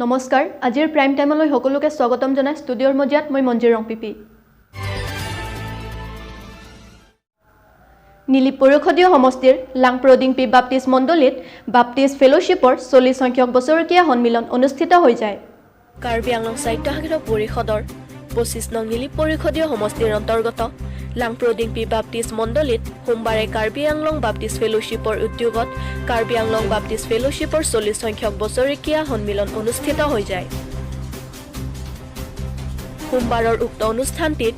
নমস্কাৰ, আজিৰ প্ৰাইম টাইমলৈ সকলোকে স্বাগতম জনাই ষ্টুডিঅ'ৰ মজিয়াত মই মঞ্জিৰ ৰংপিপি। নীলিপ পৰিষদীয় সমষ্টিৰ লাংপ্ৰডিংপি বাপ্তিষ্ট মণ্ডলীত বাপ্তিষ্ট ফেলোশ্বিপৰ 40 সংখ্যক বছৰেকীয়া সন্মিলন অনুষ্ঠিত হৈ যায়। কাৰ্বি আংলং স্বায়ত্তশাসিত পৰিষদৰ 25 নং নীলিপ পৰিষদীয় সমষ্টিৰ অন্তৰ্গত লাংপ্ৰডিংপি বাপ্তিষ্ট মণ্ডলীত সোমবাৰে কাৰ্বি আংলং বাপ্তিষ্ট ফেলোশ্বিপৰ উদ্যোগত কাৰ্বি আংলং বাপ্তিষ্ট ফেলোশ্বিপৰ 40 সংখ্যক বছৰেকীয়া সন্মিলন অনুষ্ঠিত হৈ যায়। সোমবাৰৰ উক্ত অনুষ্ঠানটিত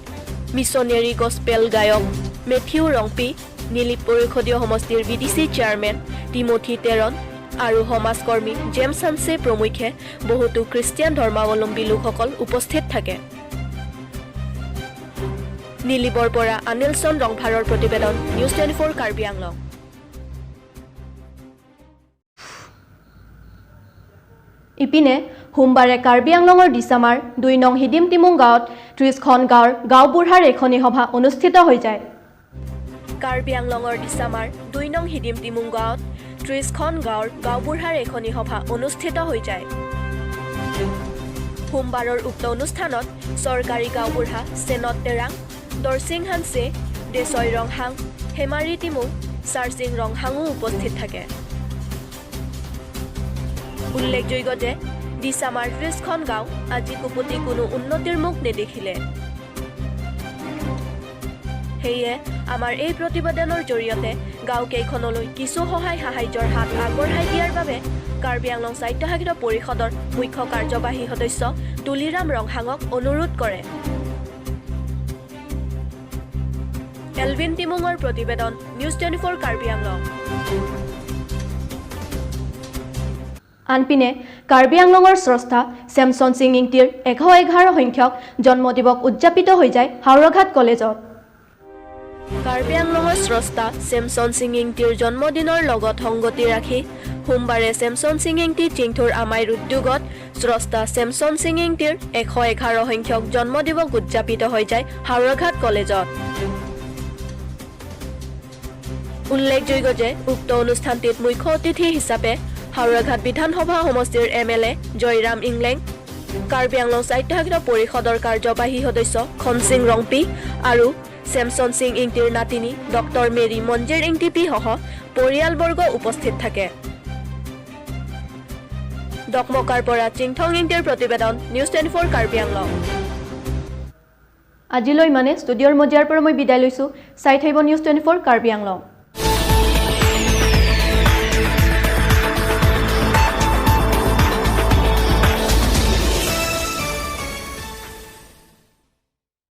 মিছনেৰী গছপেল গায়ক মেথিউ ৰংপি, নীলিপ পৰিষদীয় সমষ্টিৰ বিডিচি চেয়াৰমেন টিমথি টেৰন আৰু সমাজকৰ্মী জেমছ হানছে প্ৰমুখ্যে বহুতো খ্ৰীষ্টিয়ান ধৰ্মাৱলম্বী লোকসকল উপস্থিত থাকে। নীলিবৰ পৰা আনিলছন ৰংভাৰৰ প্ৰতিবেদন, নিউজ 24 কাৰ্বি আংলং। ইপিনে সোমবাৰে কাৰ্বি আংলঙৰ দিছামাৰ 2 নং হিদিম টিমুং গাঁৱত 30খন গাঁৱৰ গাঁওবুঢ়াৰ এখনি সভা অনুষ্ঠিত হৈ যায়। কাৰ্বি আংলঙৰ দিছামাৰ 2 নং হিদিম টিমুং গাঁৱত 30খন গাঁৱৰ গাঁওবুঢ়াৰ এখনি সভা অনুষ্ঠিত হৈ যায়। সোমবাৰৰ উক্ত অনুষ্ঠানত চৰকাৰী গাঁওবুঢ়া চেনত তেৰাং, দৰচিং হানছে, দেচয় ৰংহাং, হেমাৰী টিমুং, চাৰচিং ৰংহাঙো উপস্থিত থাকে। উল্লেখযোগ্য যে দিছামাৰ 30খন গাঁও আজি কোপতি কোনো উন্নতিৰ মুখ নেদেখিলে। সেয়ে আমাৰ এই প্ৰতিবেদনৰ জৰিয়তে গাঁওকেইখনলৈ কিছু সহায় সাহায্যৰ হাত আগবঢ়াই দিয়াৰ বাবে কাৰ্বি আংলং স্বায়ত্তশাসিত পৰিষদৰ মুখ্য কাৰ্যবাহী সদস্য তুলিৰাম ৰংহাঙক অনুৰোধ কৰে। এলভিন টিমুঙৰ প্ৰতিবেদন, নিউজ 24 কাৰ্বি আংলং। আনপিনে কাৰ্বি আংলঙৰ স্ৰষ্টা চেমছন সিং ইংতিৰ 111 সংখ্যক জন্মদিৱস উদযাপিত হৈ যায় হাওৰাঘাট কলেজত। কাৰ্বি আংলঙৰ স্ৰষ্টা চেমছন সিং ইংতিৰ জন্মদিনৰ লগত সংগতি ৰাখি সোমবাৰে চেমছন সিং ইংতি চিংথুৰ আমাইৰ উদ্যোগত স্ৰষ্টা চেমছন সিং ইংতিৰ 111 সংখ্যক জন্মদিৱস উদযাপিত হৈ যায় হাওৰাঘাট কলেজত। উল্লেখযোগ্য যে উক্ত অনুষ্ঠানটিত মুখ্য অতিথি হিচাপে হাওৰাঘাট বিধানসভা সমষ্টিৰ MLA Jairam Engleng, Karbi Anglong স্বায়ত্তশাসিত পৰিষদৰ কাৰ্যবাহী সদস্য খনসিং ৰংপি আৰু চেমছন সিং ইংতিৰ নাতিনী ডক্টৰ মেৰী মঞ্জিৰ ইংতিপিসহ পৰিয়ালবৰ্গ উপস্থিত থাকে। ডকমকাৰ পৰা চিংথং ইংতিৰ প্ৰতিবেদন, নিউজ 24 কাৰ্বি আংলং। আজিলৈ মানে ষ্টুডিঅ'ৰ মজিয়াৰ পৰা মই বিদায় লৈছোঁ। চাই থাকিব নিউজ 24 কাৰ্বি আংলং।